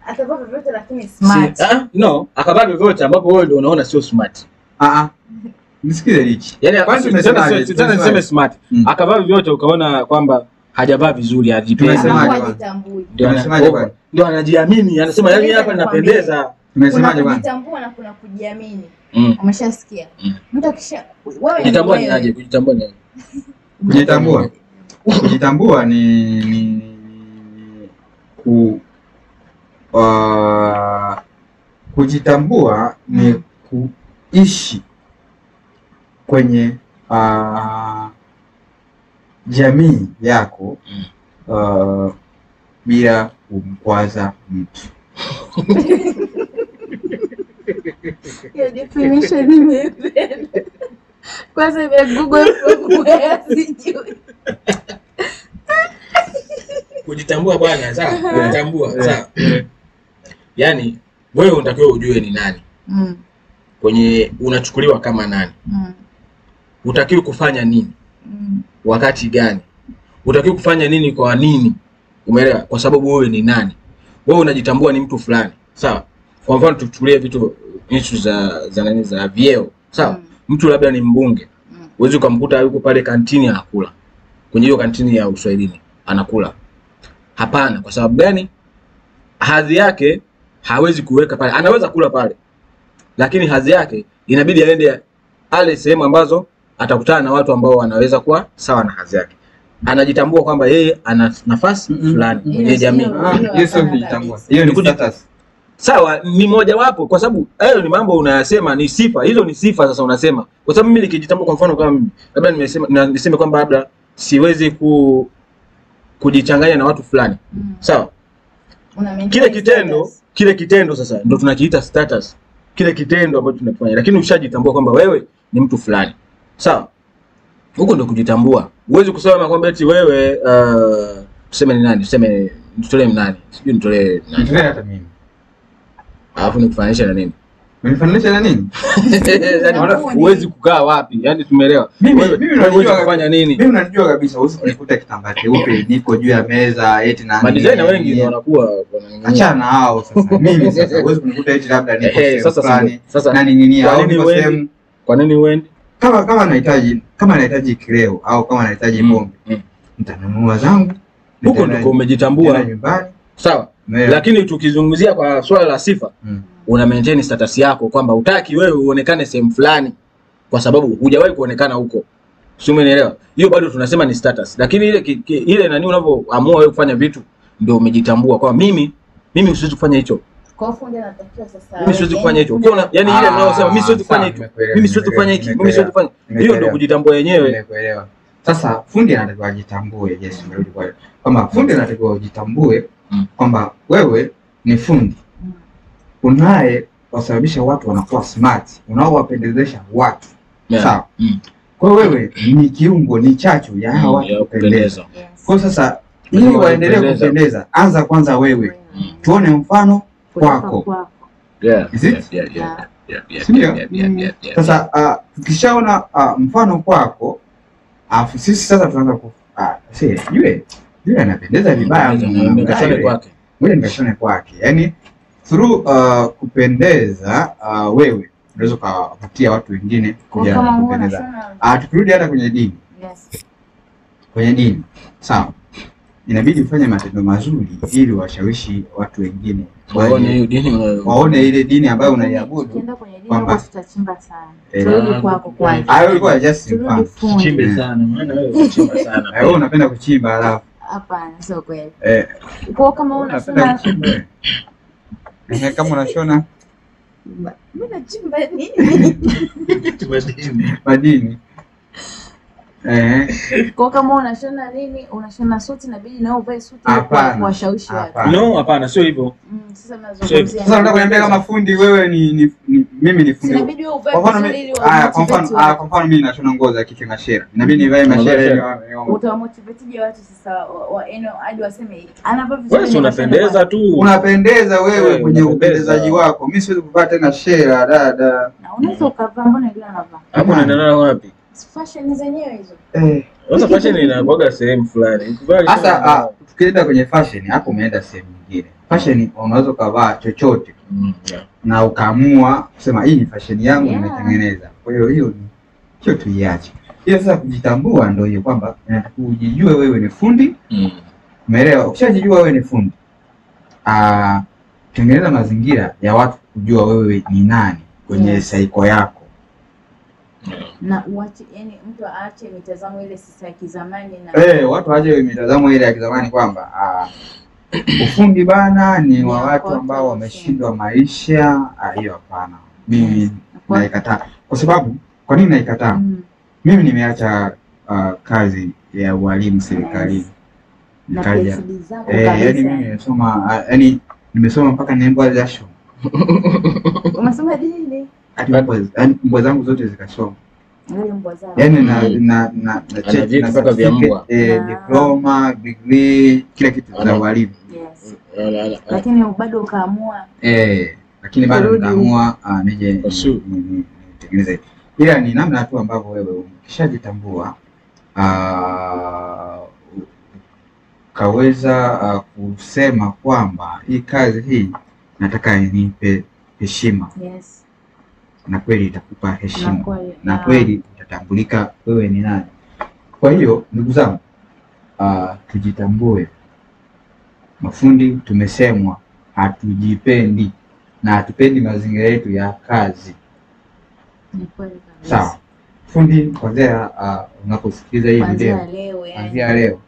Atavaa vyovyote lakini smart. No, akavaa vyovyote ambapo wewe ndio unaona sio smart. Nisikize hichi. Yaani kwani tumesema niseme smart. Akavaa vyovyote ukaona kwamba hajavaa vizuri, hajipendi. Ndio anajiamini, anasema yaani hapa ninapendeza. Tumesemaje bwana? Kujitambua na kuna kujiamini. Umeshasikia? Mtu akisha wewe kujitambua ni aje? Kujitambua ni aje? Kujitambua. Kujitambua ni kujitambua ni kuishi kwenye jamii yako Bila kumkwaza mtu. Hiyo definition nimeipenda. Kwanza ime Google from where sijui. Kujitambua bwana, sawa? Kujitambua, sawa. Yaani wewe unatakiwa ujue ni nani. Kwenye unachukuliwa kama nani. Utakiwa kufanya nini? Wakati gani? Utakiwa kufanya nini kwa nini? Umeelewa? Kwa sababu wewe ni nani? Wewe unajitambua ni mtu fulani. Sawa? Kwa mfano tuchukulie vitu issue za nani za vyeo. Sawa? Mtu labda ni mbunge. Huwezi kumkuta yuko pale kantini anakula. Kwenye hiyo kantini ya Uswahilini anakula. Hapana, kwa sababu gani? Hadhi yake hawezi kuweka pale. Anaweza kula pale. Lakini hadhi yake inabidi aende ale sehemu ambazo atakutana na watu ambao wanaweza kuwa sawa na hadhi yake. Anajitambua kwamba yeye ana nafasi fulani kwenye jamii. Hiyo sio kujitambua. Hiyo ni status. Sawa, ni moja wapo kwa sababu hayo ni mambo unayasema ni sifa. Hizo ni sifa sasa unasema. Kwa sababu mimi nikijitambua kwa mfano kama mimi, labda nimesema niseme kwamba labda siwezi kujichanganya na watu fulani. Sawa? Kile kitendo sasa ndio tunakiita status. Kile kitendo ambacho tunakifanya. Lakini ushajitambua kwamba wewe ni mtu fulani. Sawa? Huko ndio kujitambua. Huwezi kusema kwamba eti wewe tuseme ni nani? Tuseme nitolee nani? Sijui nitolee nani. Nitolee hata mimi. Alafu nikufananisha na nini? Unifananisha na nini? Yaani huwezi kukaa wapi? Yaani tumeelewa. Mimi unajua kufanya nini? Mimi unajua kabisa huwezi kunikuta kitambaa cheupe niko juu ya meza eti na madesigner wengi ndio wanakuwa wananing'inia. Achana hao sasa. Mimi sasa huwezi kunikuta eti labda niko sehemu fulani na ninginia au niko sehemu. Kwa nini uende? Kama nahitaji kileo au kama nahitaji pombe, nitanunua zangu. Huko ndiko umejitambua nyumbani. Sawa. Lakini tukizungumzia kwa swala la sifa, una maintain status yako kwamba hutaki wewe uonekane sehemu fulani kwa sababu hujawahi kuonekana huko. Sio, umeelewa? Hiyo bado tunasema ni status. Lakini ile nani unavyoamua wewe kufanya vitu ndio umejitambua kwamba mimi siwezi kufanya hicho. Kwa fundi anatakiwa sasa. Mimi siwezi kufanya hicho. Ukiona yani ile unayosema mimi siwezi kufanya hicho. Mimi siwezi kufanya hiki. Mimi siwezi kufanya. Hiyo ndio kujitambua yenyewe. Nimekuelewa. Sasa fundi anatakiwa ajitambue. Yes, ndio kwa hiyo. Kwamba fundi anatakiwa ajitambue kwamba wewe ni fundi. Unaye wasababisha watu wanakuwa smart, unaowapendezesha watu. Sawa. Kwa hiyo wewe ni kiungo, ni chachu ya hawa watu kupendeza. Kwa hiyo sasa ili waendelee kupendeza, anza kwanza wewe. Tuone mfano kwako. Yeah. Is it? Yeah. Sasa tukishaona mfano kwako, afu sisi sasa tunaanza ku yule anapendeza vibaya, nikashone kwake. Wewe nikashone kwake. Yaani through kupendeza wewe unaweza kuwavutia watu wengine kuja kupendeza. Tukirudi hata kwenye dini. Yes. Kwenye dini. Sawa. Inabidi ufanye matendo mazuri ili washawishi watu wengine waone hiyo dini, waone ile dini ambayo unaiabudu. Ukienda kwenye dini huko tutachimba sana. Turudi kwako kwanza. Hayo ilikuwa just mfano. Chimbe sana, maana wewe unachimba sana. Wewe unapenda kuchimba alafu. Hapana, sio kweli. Kwa kama unashona kama unashona mimi nachimba nini? Madini. Kwa kama unashona nini, unashona suti inabidi na uvae suti kuwashawishi watu. No, hapana, sio hivyo. Sasa mnazungumzia. Sasa nataka kuniambia kama fundi wewe ni mimi ni fundi. Inabidi wewe uvae vizuri ili kwa mfano mimi nashona nguo za kike mashera. Inabidi nivae mashera ili utawamotivate watu sasa hadi waseme anavaa vizuri. Wewe unapendeza tu. Unapendeza wewe kwenye upendezaji wako. Mimi siwezi kuvaa tena shera dada. Na unaweza ukavaa, mbona wengine wanavaa? Hapo unaendana wapi? Fashion zenyewe hizo. Sasa fashion inakuwa sehemu fulani. Sasa tukienda kwenye fashion hapo umeenda sehemu nyingine. Fashion unaweza kuvaa chochote. Na ukaamua kusema hii ni fashion yangu nimetengeneza. Kwa hiyo hiyo sio tuiache. Hiyo sasa kujitambua ndio hiyo kwamba ujijue wewe ni fundi. Umeelewa? Ukishajijua wewe ni fundi, tengeneza mazingira ya watu kujua wewe ni nani kwenye saiko yako. Na uache, yani mtu aache mitazamo ile sasa ya kizamani na watu waache mitazamo ile ya kizamani kwamba ufundi bana ni wa watu ambao wameshindwa maisha. Hiyo hapana. Mimi naikataa. Kwa sababu kwa nini naikataa? Mimi nimeacha kazi ya ualimu serikalini. Na PhD zako kabisa. Yaani mimi nimesoma, yaani nimesoma mpaka nembo za show. Umesoma dini? Hadi mbwa zangu zote zikasoma. Mbwa zangu. Yaani na cheti mpaka vya mbwa. Diploma, degree, kila kitu za ualimu. Yes. Lakini bado ukaamua. Lakini bado nikaamua nije nitengeneze. Ila ni namna tu ambavyo wewe ukishajitambua kaweza kusema kwamba hii kazi hii nataka inipe heshima. Yes. Na kweli itakupa heshima. Na kweli utatambulika wewe ni nani. Kwa hiyo ndugu zangu, tujitambue. Mafundi tumesemwa hatujipendi na hatupendi mazingira yetu ya kazi. Ni kweli kabisa. Sawa. Fundi, kwanza unaposikiliza hii video, kuanzia leo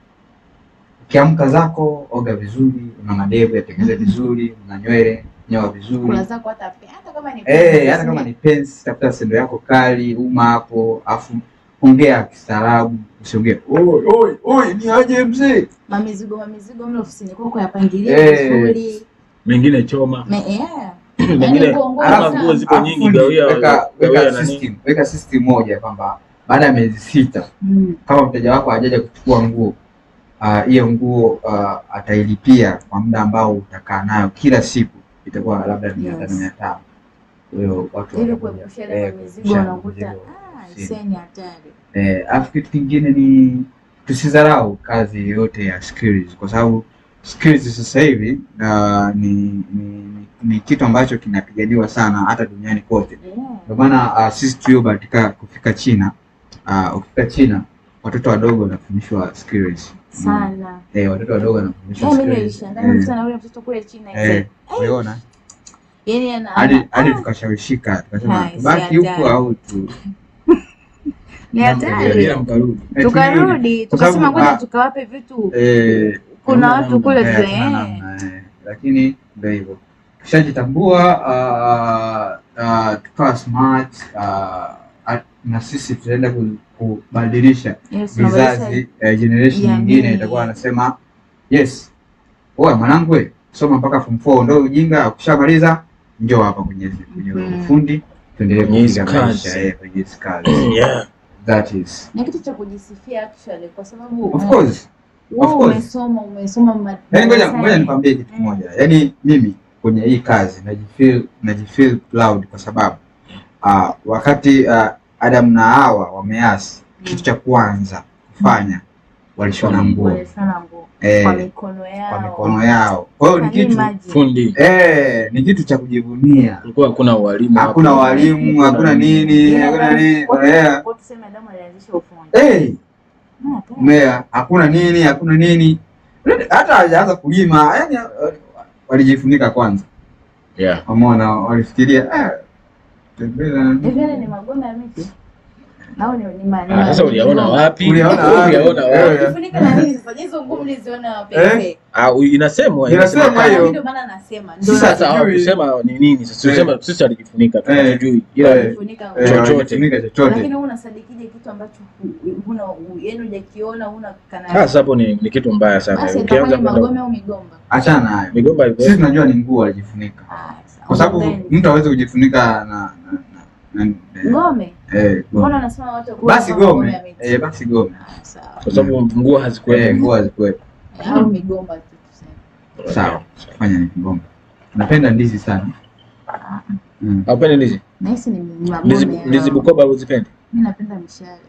ukiamka zako oga vizuri, una madevu yatengeneze vizuri, una nywele nyoa vizuri. Kula zako hata kama ni pensi. Hata kama ni pensi, tafuta sendo yako kali, uma hapo, afu ongea kistaarabu, usiongee oi oi oi ni aje mzee. Mamizigo mle ofisini kwako yapangilie vizuri. Mengine choma. Mengine alafu nguo zipo nyingi, gawia weka system moja kwamba baada ya miezi 6 kama mteja wako hajaja kuchukua nguo, hiyo nguo atailipia kwa muda ambao utakaa nayo kila siku, itakuwa labda 500 500. Kwa hiyo watu ili kuepusha ile mizigo unakuta seni hatari. Afu kitu kingine ni tusidharau kazi yote ya skills, kwa sababu skills sasa hivi ni kitu ambacho kinapiganiwa sana hata duniani kote. Ndio maana sisi tuliobahatika kufika China, ukifika China watoto wadogo wanafundishwa skills sana. Watoto wadogo wanafundishwa skills. Mimi nilishangaa sana yule mtoto kule China. Umeona? Yaani hadi tukashawishika tukasema baki huko au tu. Ni hatari. Tukarudi tukasema ngoja tukawape vitu. Kuna watu kule lakini ndio hivyo. Tushajitambua, tukawa smart, na sisi tutaenda kubadilisha vizazi, generation nyingine itakuwa anasema yes, oa mwanangu we soma mpaka form 4 ndio ujinga, ukishamaliza njoo hapa kwenye ufundi tuendelee kupiga maisha kwenye hizi kazi. That is. Ni kitu cha kujisifia actually, kwa sababu of course umesoma. Ngoja nikwambie kitu kimoja. Yaani mimi kwenye hii kazi najifeel proud kwa sababu wakati Adam na Hawa wameasi, kitu cha kwanza kufanya walishona nguo. Kwa mikono yao. Kwa hiyo ni kitu fundi. Ni kitu cha kujivunia. Kulikuwa hakuna walimu. Hakuna walimu, hakuna nini, hakuna nini. Kwa tuseme Adam alianzisha ufundi. Hakuna nini, hakuna nini. Hata hajaanza kulima, yaani walijifunika kwanza. Umeona, walifikiria tembea. Hivi ni magome ya miti? Nao ni sasa uliona wapi? Uliona wapi? Kufunika na nini sasa? Hizo ngumu niliziona wapi? Inasemwa hiyo. Ndio maana nasema. Ndio sasa hawakusema ni nini. Sasa tunasema sisi alijifunika tu, hatujui. Ila alijifunika chochote. Lakini wewe unasadikije kitu ambacho huna, yaani hujakiona, huna kana. Sasa hapo ni kitu mbaya sana. Ukianza magome au migomba. Achana nayo. Migomba hivyo. Sisi tunajua ni nguo alijifunika. Kwa sababu mtu hawezi kujifunika na gome. Mbona unasema watu basi gome? Basi gome. Sawa. Kwa sababu nguo hazikuwepo. Nguo hazikuwepo. Au migomba tu tuseme. Sawa. Fanya ni migomba. Napenda ndizi sana. Haupendi ndizi? Nahisi ni magome. Ndizi Bukoba huzipendi? Mimi napenda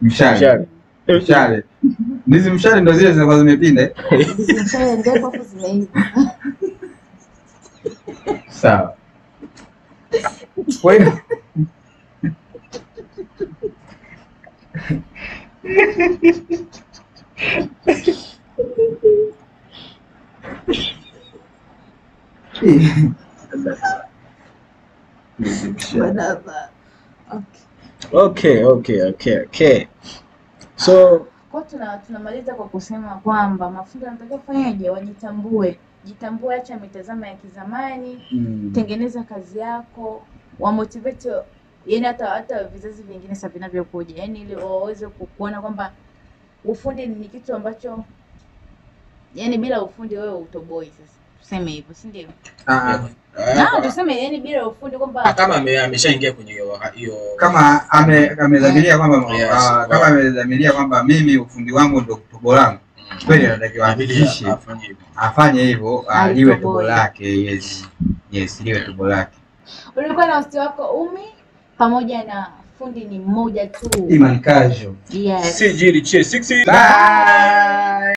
mshale. Mshale. Ndizi mshale ndio zile zinakuwa zimepinda. Ndizi mshale ndefu afu zimeiva. Sawa. Kwa hiyo Okay. So kwa tunamaliza kwa kusema kwamba mafundi wanatakiwa kufanyaje? Wajitambue. Jitambue, acha mitazamo ya kizamani, tengeneza kazi yako, wa motivate yaani hata vizazi vingine sasa vinavyokuja, yaani ili waweze kuona kwamba ufundi ni kitu ambacho Yaani bila ufundi wewe utoboi sasa. Tuseme hivyo, si ndio? Tuseme yani bila ufundi kwamba kama ameshaingia kwenye hiyo kama amedhamiria kwamba kama amedhamiria kwamba mimi ufundi wangu ndio tobo langu. Kweli anatakiwa ahakikishe afanye hivyo, liwe tobo lake. Yes. Yes, liwe tobo lake. Ulikuwa na host wako Umi pamoja na fundi ni mmoja tu, Iman Kajo. Yes. CG Richie 6. Bye.